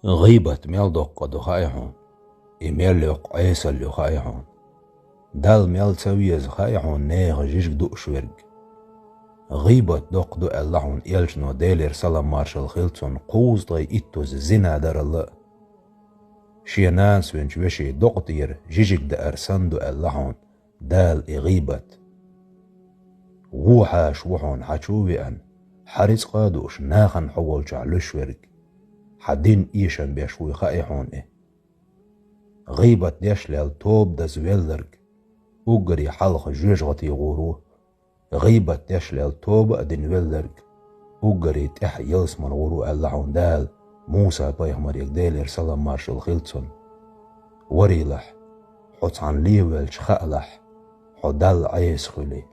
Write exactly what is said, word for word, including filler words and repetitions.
ГӀийбат мел доккха ду хаьий хьуна? И мел йоккха Ӏесалла ю хаьий хьуна? Далла мел ца веза хаьий хьуна нехан жижиг дууш верг? ГӀийбат доккха ду аьлла хьуна элчано, Делера салам-маршалла хилла цунна, кхузткъеи иттуза зина дарал а. Шен нанас винчу вешин докъа тӀера жижиг даар санна ду аьлла хьуна Дала и гӀийбат. Вон хьаша ву хьуна хьан чу а веана, хьан рицкъа а дууш, нахана хьо волчохь луьйш верг. Хьан динна эшам беш вуй хаьий хьуна и? ГӀийбат деш лелла тоба даза велларг уггаре хьалха жоьжахати гӀур ву. ГӀийбат деш лелла тоба а дина велларг уггаре тӀаьхьа ялсамане гӀур ву аьлла хьуна Дала Муса-пайхамарга, Делера салам-маршалла хилла цунна. Варийлахь, хьо цхьана лен велча хаалахь, хьо Далла Ӏеса хуьлий.